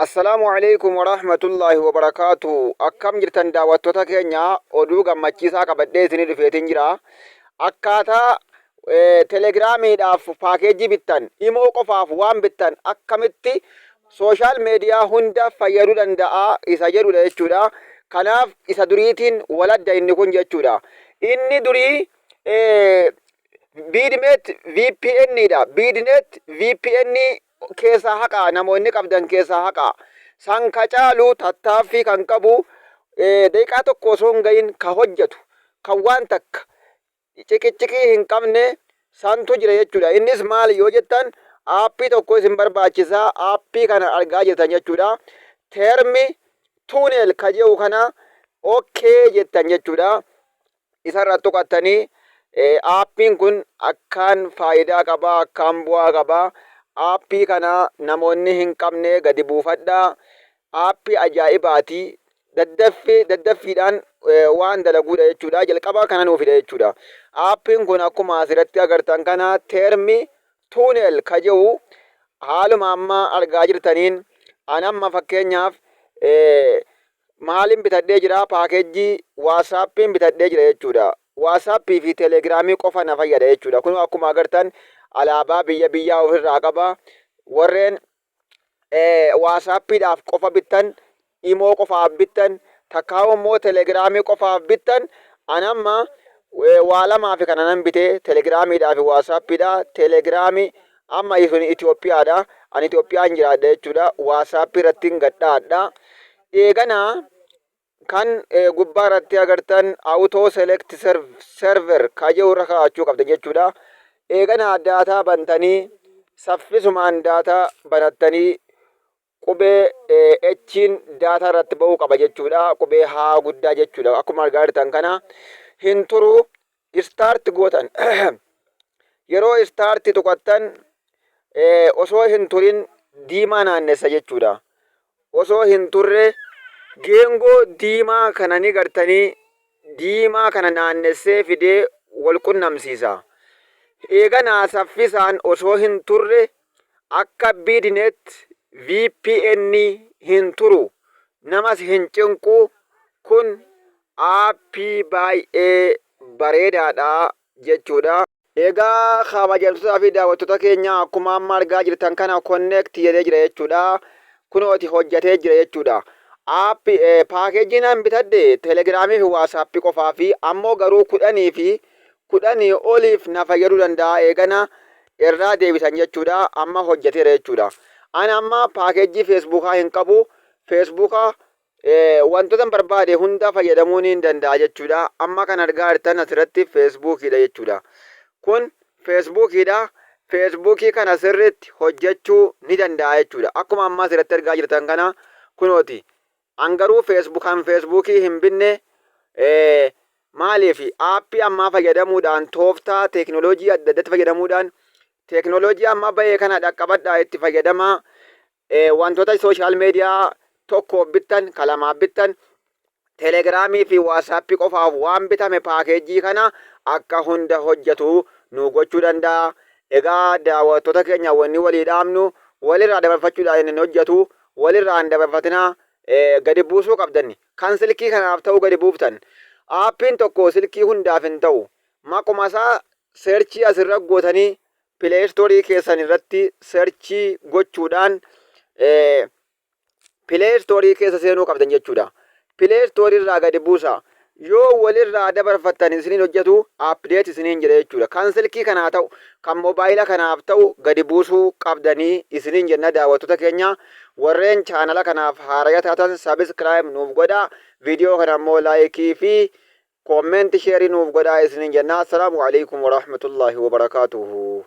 Assalaamu alaikum warahmatullaahi wabarakaatu. Akkam jirtan daawwattoota keenya? Oduu gammachiisaa qabadhee isinii dhufeetiin jira. Akkaataa telegiraamiidhaaf paakeejii bittan, imoo qofaaf waan bittan akkamitti social media hunda fayyaduu danda'a isa jedhudha jechuudha. Kanaaf isa duriitiin waladda inni kun jechuudha. Inni durii Biidmeet VPN dha. Biidneet VPN keessaa haqaa, namoonni qabdan keessaa haqaa. San ka caalu tattaaffii kan qabu, daqiiqaa tokko osoo hin gahin ka hojjetu, kan waan takka ciqicciqii hin qabne santu jira jechuudha. Innis maali yoo jettan, aappii tokko isin barbaachisa. Aappii kana argaa jirtan jechuudha. Termi tunnel ka jedhu kana okay jettan jechuudha. Isarra tuqattanii, aappiin kun akkaan faayidaa qaba, akkaan bu'aa qaba. Aappii kana namoonni hin qabne gadi buufadhaa. Aappii ajaa'ibaati. Daddaffii daddaffiidhaan waan dalaguudha jechuudha. Jalqaba kana nuu fida jechuudha. Aappiin kun akkuma asirratti agartan kana teermi tuunel ka jedhu haaluma amma argaa jirtaniin, an amma fakkeenyaaf maalin bitadhee jira? Paakeejjii waasaappiin bitadhee jira jechuudha. Waasaappii fi telegiraamii qofa na fayyada jechuudha. Kun akkuma agartan alaabaa biyya biyyaa ofirraa qaba. Warreen waasaappiidhaaf qofa bittan, imoo qofaaf bittan, takkaa immoo telegiraamii qofaaf bittan, an amma waa lamaa fi kana nan bitee, telegiraamiidhaa fi waasaappiidha. Telegiraamii amma sun Itoophiyaadha. Ani Itoophiyaan jiraadha jechuudha. Waasaappii irratti gadhaadha. Eeganaa kan gubbaa irratti agartan auto select server ka jedhu irra kaa'achuu qabdan jechuudha. Eeganaa daataa bantanii, saffisumaan daataa banattanii, qubee H'n daataa irratti ba'uu qaba jechuudha. Qubee haa guddaa jechuudha. Akkuma argaa jirtan kana hin turu, start gootan. Yeroo start tuqattan osoo hin turin diimaa naannessa jechuudha. Osoo hin turre geengoo diimaa kana ni gartanii, diimaa kana naannessee fidee wal qunnamsiisa. Eeganaa saffisaan osoo hin turre akka Biidnet VPN hin turu, namas hin cinqu. Kun aappii baay'ee bareedaadha jechuudha. Egaa kabajamtootaa fi daawwattoota keenya, akkuma amma argaa jirtan kana connect jedhee jira jechuudha. Kunooti hojjetee jira jechuudha. Aappi paakeejiin an bitadhe telegiraamii fi waasaappii qofaa fi ammoo garuu 10 fi 10 oliif na fayyaduu danda'a. Eegana irraa deebisan jechuudha. Amma hojjeteera jechuudha. Ani amma paakeejii feesbuukaa hin qabu. Feesbuukaa wantoota barbaade hunda fayyadamuu ni danda'a jechuudha. Amma kan argaa jirtan asirratti feesbuukiidha jechuudha. Kun feesbuukiidha. Feesbuukii kana sirriitti hojjechuu ni danda'a jechuudha. Akkuma amma asirratti argaa jirtan kana kunooti. An garuu kan feesbuukii hin binne. Maaliif? Aappii ammaa fayyadamuudhaan, tooftaa teekinooloojii adda addaatti fayyadamuudhaan, teekinooloojii amma bahee kana dhaqqabadhaa, itti fayyadamaa. Wantoota social media tokkoof bittan, ka lamaaf bittan, telegiraamii fi waasaappii qofaaf waan bitame paakeejii kana akka hunda hojjetu nu gochuu danda'a. Egaa daawwattoota keenya, wanni walii dhaamnu, walirraa dabarfachuudhaan hin hojjetu, walirraa hin dabarfatinaa, gadi buusuu qabdan. Kan silkii kanaaf ta'u gadi buuftan. Aappiin tokko silkii hundaaf hin ta'u. Maquma isaa search asirra gootanii, Play Store keessan irratti search gochuudhaan Play Store keessa seenuu qabdan jechuudha. Play Store irraa gadi buusa. Yoo walirraa dabarfattan isiniin hojjetu, update isiniin jedha jechuudha. Kan silkii kanaa ta'u, kan moobaayila kanaaf ta'u gadi buusuu qabdanii isiniin jenna. Daawwattoota keenya, warreen chaanala kanaaf haaraya taatan subscribe nuuf godhaa. Viidiyoo kana immoo like fi comment, share nuuf godhaa isiniin jenna. Assalaamu alaikum warahmatullaahi wabarakaatuhu.